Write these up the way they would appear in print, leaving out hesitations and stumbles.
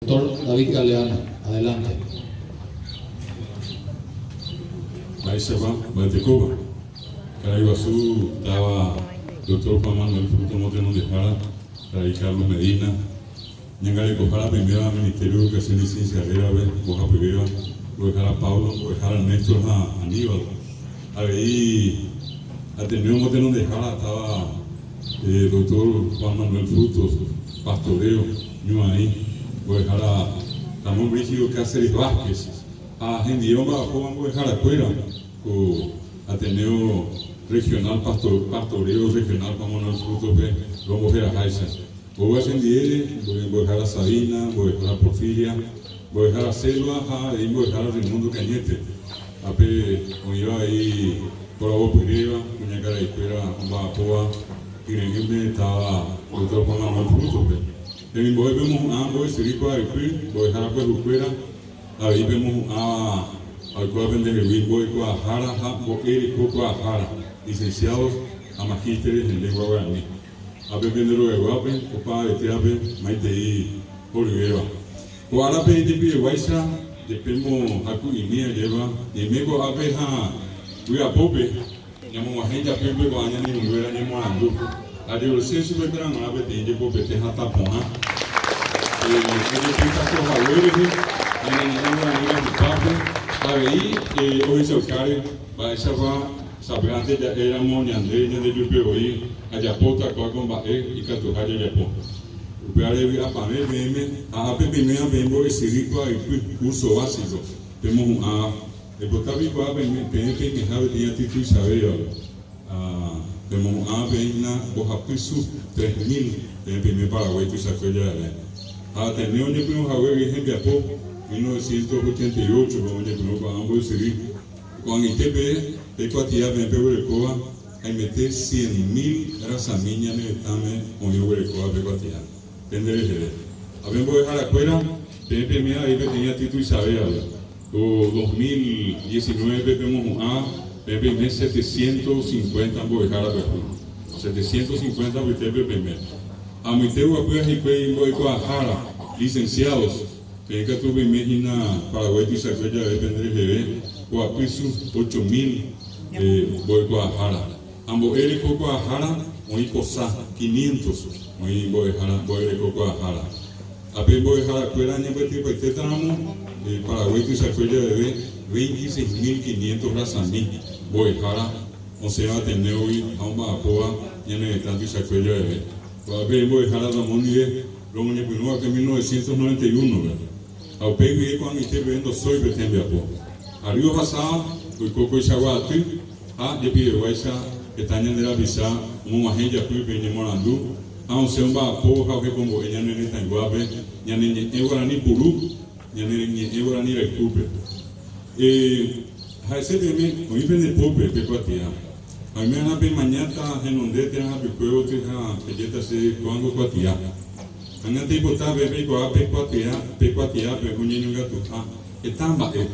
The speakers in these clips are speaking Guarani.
Doctor David Galeano, adelante. Mba'éichapa mba'etekóva. Karai guasu táva Doctor Juan Manuel Frutos motenondehára, karai Carlos Medina, ñangarekohára peiméva Ministerio de Educación y Ciencia rérape, mbohapyvéva, mbo'ehára Pablo, mbo'ehára Néstor ha Aníbal. Avei Ateneo motenondehára táva Doctor Juan Manuel Frutos, Pastoreo, Ñuaĩ, mbo'ehára Ramón Brígido Cáceres Vázquez ha hendive omba'apóva mbo'eharakuéra ko Ateneo Regional Pastoreo Regional Juan Manuel Frutos-pe romboheraháicha. Oúva chendive mbo'ehára Sabina, mbo'ehára Porfiria, mbo'ehára Selva ha avei mbo'ehára Raimundo Cañete. Ápe oĩva avei poravopyréva, kuñakaraikuéra omba'apóva kyre'ỹme táva Doctor Juan Manuel Frutos-pe. Temimbo'e pemohu'ã mbo'esyry kuaaypy, mbo'ehára pyahukuéra, avei pemohu'ãva oikóva pendehegui mbo'ekuaahára ha mbo'erekokuaahára, licenciados ha magísteres en lengua guarani. Ápe pende rogayguápe, opavavetévape maitei horyvéva. Ko árape jepiveguáicha jepémo haku'imi ajéva ñaime ko'ápe ha vy'apópe ñamog̃uahẽ ijapýpe ko'ã ñane irũnguéra ñemoarandu. Ajeruse chupekuéra g̃uarã peteĩ jepopete hatã porã ojepytaso hague rehe ñane ñe'ẽ guarani rayhupápe ha avei ohechaukáre mba'éichapa sapy'ánte ja'éramo ñande ñandejupe voi ajapóta kóa ko mba'e ikatuha jajapo. Upévare vy'apavẽ peẽme ha ápe peiméva peẽ mbo'esyry kuaaypy, curso básico, pemohu'ãva. Aipota peikuaa peẽ peimeha peteĩ aty tuichavévape. Ha pemohu'ãva peẽ hína mbohapy su, 3000, peẽ peime Paraguái tuichakue javeve. Ha Ateneo oñepyrũ haguégui hembiapo, 1988-pe oñepyrũ ko'ã mbo'esyry. Ko'ag̃aite peve peikuatia peẽ peguerekóva haimete cien mil rasami ñane retãme oĩ oguerekóva pe kuatia. Pende reheve. Ha pe mbo'eharakuéra, peẽ peime avei peteĩ aty tuichavévape. Ko 2019-pe pemohu'ã peẽ peime 750 mbo'ehára pyahu. 750 apytépe peime. Ha amoite guapýva hikuái mbo'ekuaahára, licenciados, Peẽ katu peime hína Paraguái tuichakue jave pende reheve poapy su 8000 mbo'ekuaahára. Ha mbo'e rekokuaahára oĩ posa quinientos oĩ mbo'ehára mbo'e rekokuaahára. Ha pe mbo'eharakuéra ñambyatypaitétaramo Paraguái tuichakue javeve 26.500 rasami mbo'ehára osẽva Ateneogui ha omba'apóva ñane retã tuichakue javeve. Ko'ápe mbo'ehára Ramón ndive Romoñepyrũ va'ekue 1991-pe, ha upéi guive ko'ag̃aite peve ndosói pe tembiapo. Ary ohasáva oiko koichagua aty ha jepiveguáicha heta ñande rapicha omog̃uahẽ ijapýpe iñemoarandu ha osẽ omba'apo ha ohekombo'e ñane retãyguápe ñane ñe'ẽ guarani puru, ñane ñe'ẽ guarani rayhúpe. Ha'ese peẽme oĩ pende pópe pe kuatia. Ha oime'arã pemañáta henonde térã hapykue gotyo ha pejéta che kóango kuatia. Ág̃a teipota pe peikuaa pe kuatia, pe kuatiápe oñeñongatuha heta mba'e.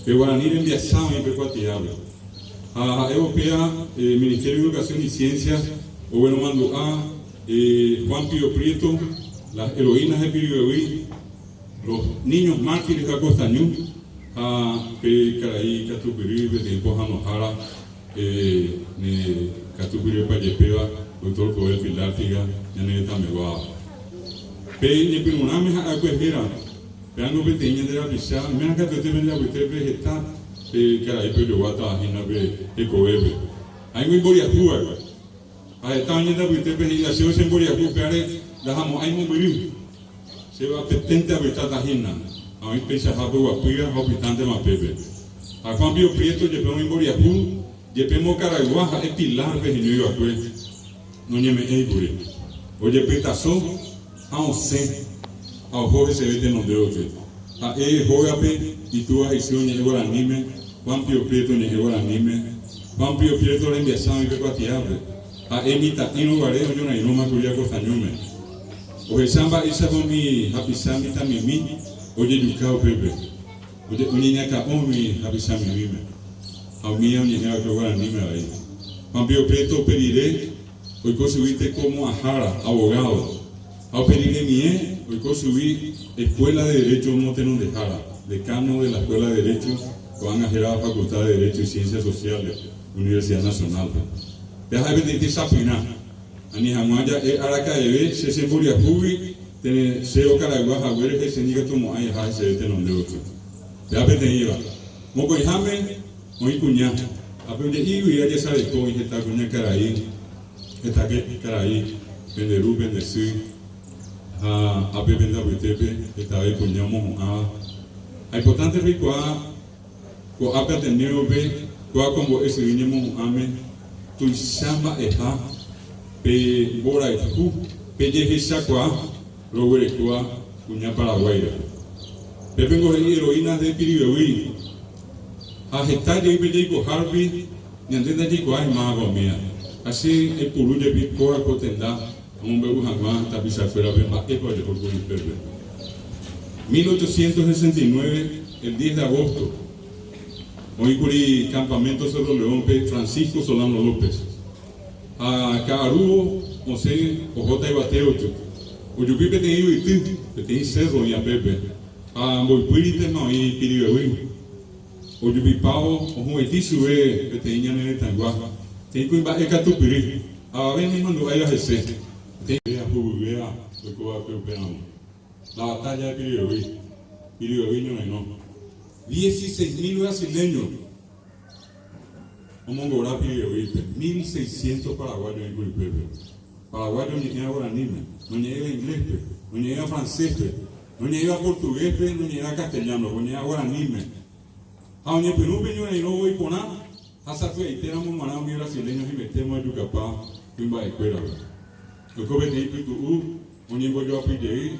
Pe guarani rembiasa oĩ pe kuatiápe. Ha ha'évo péa Ministerio de Educación y Ciencias ogueromandu'a Juan Pío Prieto, las heroínas de Piribebuy, Los niños mártires de Acostañu ha pe karai katupyry peteĩ pohãnohára ne katupyrypa jepéva Doctor Joel Filártiga ñane retãmeguáva. Pe ñepyrũrãme ha'akue héra, péango peteĩ ñande rapicha, oiméva katuete pende apytépe heta pe karaípe ojoguátava hína pe hekovépe. Ha'éngo imboriahu va'ekue. Ha heta oĩ ñande apytépe he'íva, Chéve chemboriahu, upévare ndahamo'ãi mombyry. Chéve apeténte apytáta hína. Ha oĩ peichahápe oguapýva ha opytántema pépe. Ha Juan Pío Prieto jepe oĩ mboriahu, jepémo karaygua ha'e Pilar-pe heñói va'ekue, noñeme'ẽikuri. Ojepytaso ha osẽ ha oho heseve tenonde gotyo. Ha'e hógape itúva he'ise oñe'ẽ guaraníme, Juan Pío Prieto oñe'ẽ guaraníme, Juan Pío Prieto rembiasa oĩ pe kuatiápe. Ha'e mitã'írõ guare oñorairõma kuri Acostañúme. Ohecha mba'éichapa umi hapicha mitãmimi ojejuka upépe. Oñeñakã'o umi hapicha mimíme. Ha umía oñe'ẽ va'ekue guaraníme avei. Juan Pío Prieto upe rire oiko chugui teko mo'ãhára, abogado. Ha uperiremie oiko chugui Escuela de Derecho motenondehára, decano de la Escuela de Derecho, ko'ág̃a hérava Facultad de Derecho y Ciencias Sociales, Universidad Nacional-pe. Pe ha'e peteĩ techapyrã, ani hag̃ua ja'e araka'eve che chemboriahúgui térã che okaraygua hague rehe che ndikatumo'ãi aha heseve tenonde gotyo. Péva peteĩva. Mokõiháme oĩ kuña, ha pe oje'ígui ajesareko oĩ heta kuña karai, heta karai, pende ru, pende sy, ha ápe pende apytépe hetave kuña omohu'ãva. Ha importante peikuaa ko'ápe Ateneo-pe kóa ko mbo'esyry ñemohu'ãme tuicha mba'eha pe mborayhu pejehechakuaa roguerekóva kuña Paraguái rehe. Pépengo he'i heroínas de Piribebuy ha heta jey pe jaikoha rupi ñande ndajaikuaái mávapa umíva. Ha che aipuru jepi kóa ko tenda amombe'u hag̃ua tapichakuérape mba'épa ojehu kuri upépe. 1869, el 10 de agosto, oĩkuri campamento Cerro León-pe Francisco Solano López. Ha ka'arúvo osẽ ohóta yvate gotyo. Ojupi peteĩ yvyty, peteĩ sérro oĩ apépe, ha mboypýrintema oĩ Piribebuy. Ojupipávo ohuvaitĩ chuve peteĩ ñane retãygua, peteĩ kuimba'e katupyry, avave naimandu'áiva hese. Peteĩ ahuvyvéva oiko va'ekue upéramo. La batalla de Piribebuy, Piribebuy ñorairõ. 16.000 brasileños. Omongora Piribebuýpe, 1600 paraguayo oĩ kuri upépe. Paraguayo oñe'ẽva guaraníme, noñe'ẽva ingléspe, noñe'ẽva francéspe, noñe'ẽva portuguéspe, noñe'ẽva castellano-pe, oñe'ẽva guaraníme. Ha oñepyrũ pe ñorairõ voi porã ha sapy'aitéramo g̃uarã umi brasileño haimetéma ojukapa kuimba'ekuérape. Oiko peteĩ pytu'u oñembojoapy jey,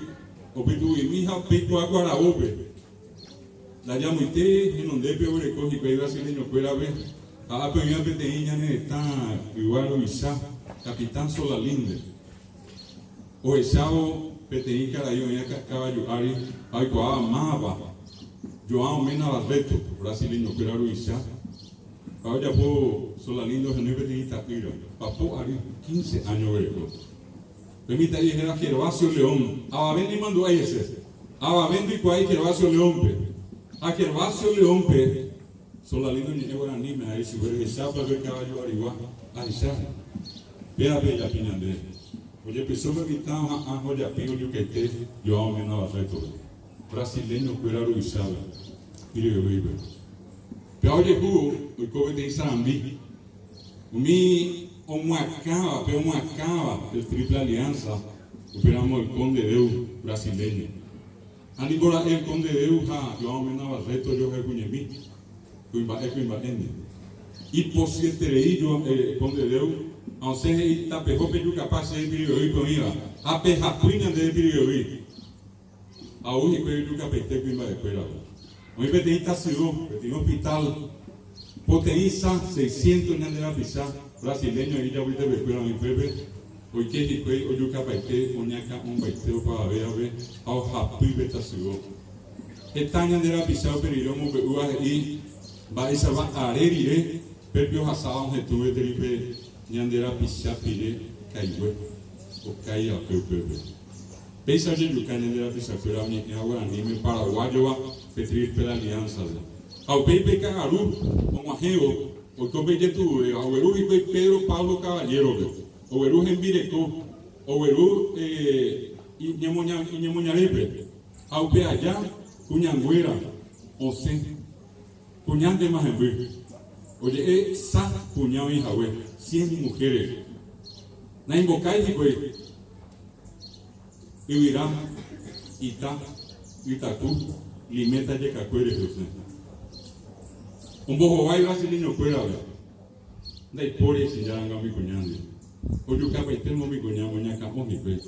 opytu'u'imi ha peikuaa kuaravópe. Ndajamoite henondépe oguereko hikuái brasileño-kuérape ha ápe oĩva peteĩ ñane retã ygua ruvicha, Capitán Solalinde. Ohechávo peteĩ karai oĩva kavaju ári ha oikuaáva mávapa, João Mena Barreto, brasileño-kuéra ruvicha, ha ojapo Solalinde ohenói peteĩ ta'ýra, papo ary, quince áño oguereko. Pe mitã'i héra Gervasio León. Avave naimandu'ái hese. Avave ndoikuaái Gervasio León-pe. Ha Gervasio León-pe, Solalín oñe'ẽ guaraníme ha ichupe rehechápa pe kavaju arigua. Ahecha. Péape ejapi ñande. Ojepyso pe mitã oha'ã ha ojapi ojukaite João Mena Barreto-pe, brasileño-kuéra ruvichápe, Piribebuy-pe. Péa ojehu oiko peteĩ sarambi. Umi omyakãva, pe omyakãva el Triple Alianza, upéramo el Conde Deu brasileño. Ha nimbo ra'e el Conde Deu ha João Mena Barreto ojohayhuñemi, kuimba'e kuimba'éndi. Ipochyeterei el Conde Deu ha osẽ he'i tapeho pejukapa che Piribebuýpe oĩva ha pehapy ñandéve Piribebuy. Ha ou hikuái ojukapaite kuimba'ekuérape. Oĩ peteĩ tasyo, peteĩ hospital, poteĩ sa seiscientos ñande rapicha brasileño ijapytepekuéra oĩ upépe, oike hikuái ojukapaite oñakã'ombaite opavavévape ha ohapy pe tasyo. Heta ñande rapicha upe rire omombe'úva he'i mba'éichapa are rire pépe ohasáva ohetũ gueteri pe ñande rapicha pire kaigue okái va'ekue upépe. Péicha ojejuka ñande rapichakuéra oñe'ẽva guaraníme paraguáyova pe Triple Alianza-pe. Ha upéi pe ka'aru og̃uahẽvo oiko pe ijetu'uvéva, ogueru hikuái Pedro Pablo Caballero-pe, ogueru hembireko, ogueru iñemoñarépe, ha upe aja kuñanguéra osẽ kuñántema hemby. Oje'e sa kuña oĩ hague, cien mujeres. Naimbokái hikuái. Yvyra, ita, ytaku, liméta jekakue rehe osẽ. Ombohovái brasileño-kuérape, ndaipóri echijáranga umi kuñándi. Ojukapaitéma umi kuña omoñakã'o hikuái.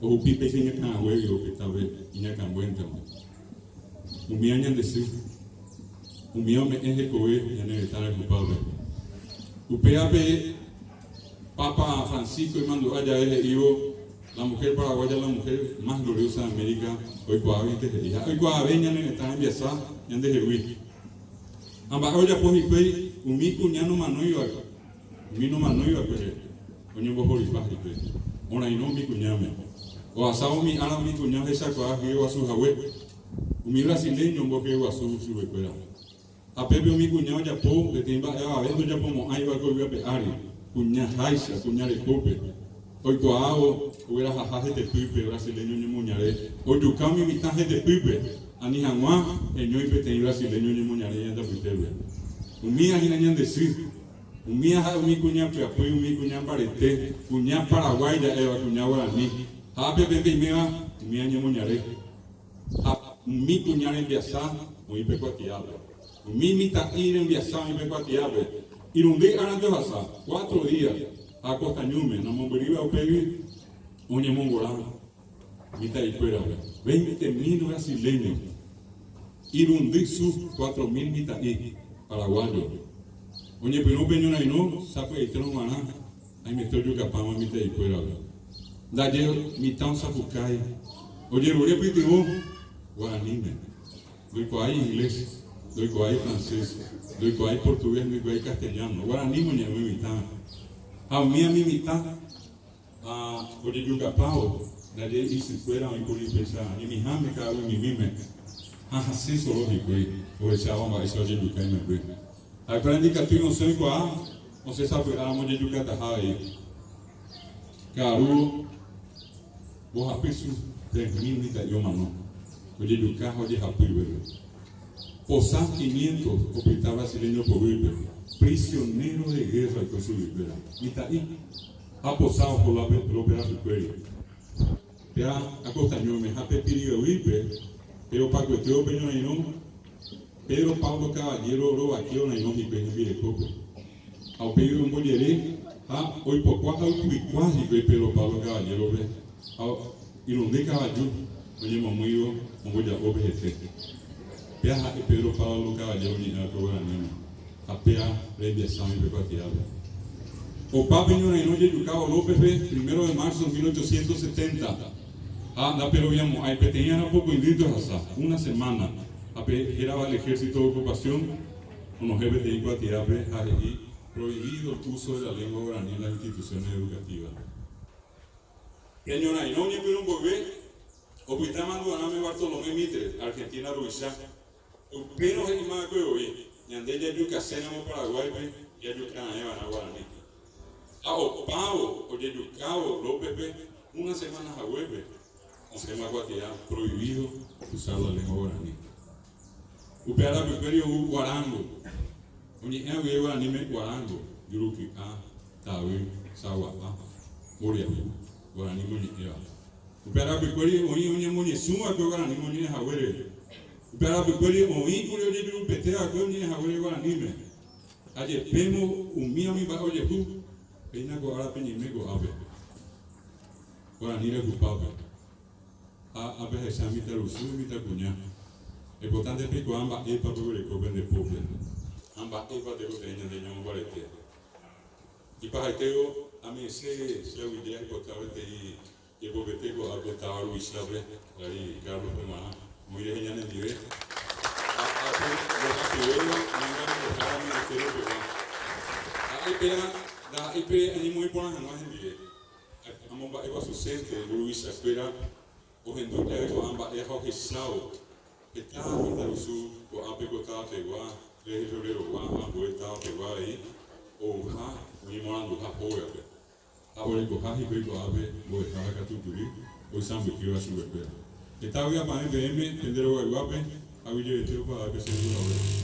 Ohupi péicha iñakãraguégui opyta pe iñakãmbuéntema. Umíva ñande sy, umíva ome'ẽ hekove ñane retã rayhupápe. Upévape Papa Francisco imandu'a jave he'ívo, La mujer paraguaya la mujer más gloriosa de América, oikuaáguinte he'i. Ha oikuaave ñane retã rembiasa ñandehegui. Ha mba'e ojapo hikuái umi kuña nomanóiva'ekue, umi nomanóiva'ekue oñembohorypa hikuái. Orairõ umi kuñáme. Ohasávo umi ára umi kuña ohechakuaa hyeguasu hague. Umi brasileño ombohyeguasu chupekuéra. Ha pépe umi kuña ojapo peteĩ mba'e avave ndojapomo'ãiva ko yvy ape ári, kuña háicha, kuña rekópe. Oikuaávo oguerahaha hetepýpe brasileño ñemoñare, ojuka umi mitã hetepýpe, ani hag̃ua heñói peteĩ brasileño ñemoñare ñande apytépe. Umíva hína ñande sy, umíva ha'e umi kuña pyapy, umi kuña mbarete, kuña paraguái ja'éva, kuña guarani. Ha ápe pende iméva umíva ñemoñare. Ha umi kuña rembiasa oĩ pe kuatiápe. Umi mitã'i rembiasa oĩ pe kuatiápe. Irundy árante ohasa, cuatro días, ha Costa ñúme, namombyrýva upégui oñemongora mitã'ikuérape, 20 mil brasileño, irundy su, 4000 mitã'i paraguayo. Oñepyrũ pe ñorairõ sapy'aitérõ g̃uarã aimete ojukapáma mitã'ikuérape. Ndaje mitã osapukái, ojerure pytyvõ guaraníme. Ndoikuaái inglés, ndoikuaái francés, ndoikuaái portugués, ndoikuaái castellano. Guaraníme oñe'ẽ mitã. Ha umi ami mitã ojejukapávo ndaje isykuéra oĩkuri péicha ñemiháme ka'aguymimíme ha hasẽ soro hikuái ohechávo mba'éicha ojejuka imemby. Ha'ekuéra ndikatúi osẽ oikuaa osẽ sapy'áramo ojejukataha avei. Ka'aru mbohapy su 3000 mitã'i omano, ojejuka ha ojehapy upépe. Posa quinientos opyta brasileño poguýpe, prisionero de guerra oiko chuguikuéra, mitã'i ha posa oho López rapykuéri. Péa Acosta ñúme ha pe Pirigueguípe, pe opakuetévo pe ñorairõ, Pedro Pablo Caballero rovake orairõ hikuái hembirekópe. Ha upéi ombojere ha oipokua ha oipykua hikuái Pedro Pablo Caballero-pe ha irundy kavaju oñemomýivo omboja'ópe hese. Péa ha'e Pedro Pablo Caballero oñe'ẽva ko guaraníme ha péa rembiasa oĩ pe kuatiápe. Opa pe ñorairõ ojejukávo López-pe primero de marzo 1870 ha ndaperoviamo'ãi peteĩ ára pokõindýnte ohasa, una semana, ha pe hérava el ejército de ocupación onohẽ peteĩ kuatiápe ha he'i prohibido el uso de la lengua guaraní en las instituciones educativas. Pe ñorairõ oñepyrũ mboyve, opyta mandu'arãme Bartolomé Mitre, Argentina ruvicha. Upérõ he'íma va'ekue voi, ñande jajukaséramo Paraguáipe jajukara'ẽva'erã guarani. Ha opávo ojejukávo Lópezpe una semana haguépe, osẽma kuatia prohibido usar la lengua guaraní. Upe arapykuéri ou guarango. Oñe'ẽ guive guaraníme guarango, juruky'a, tavy, sagua'a, mboriahu, guaraníme oñe'ẽva. Upe arapykuéri oĩ oñemoñesũva'ekue guaraníme oñe'ẽ haguére. Upe arapykuéri oĩkuri ojejurupeteva'ekue oñe'ẽ haguére guaraníme. Ha jepémo umi umi mba'e ojehu, péina ko árape ñeime ko'ápe, guarani rayhupápe. Ha apehecha mitãrusu, mitãkuña. Aipota nde peikuaa mba'épa peguereko pende pópe ha mba'épa tekotevẽ ñande ñamombarete. Ipahaitévo ame'ẽse che aguyje aipota peteĩ jepopete ko'ápe táva ruvichápe, karai Carlos-pe g̃uarã, oĩ rehe ñanendive ha ápe mbohapyvéva ñangarekohára Ministerio pegua. Ha'e péva ndaha'éi pe añemoĩ porã hag̃ua hendive. Amomba'eguasusénte mburuvichakuéra ohendu jave ko'ã mba'e ha ohechávo heta mitãrusu ko'ápe ko táva pegua, 3 de febrero-gua ha ambue táva pegua avei ouha oñemoaranduha hógape ha orekoha hikuái ko'ápe mbo'ehára katupyry oisãmbyhýva chupekuéra. Heta vy'apavẽ peẽme pende rogayguápe aguyjevete opavave che rendu haguére.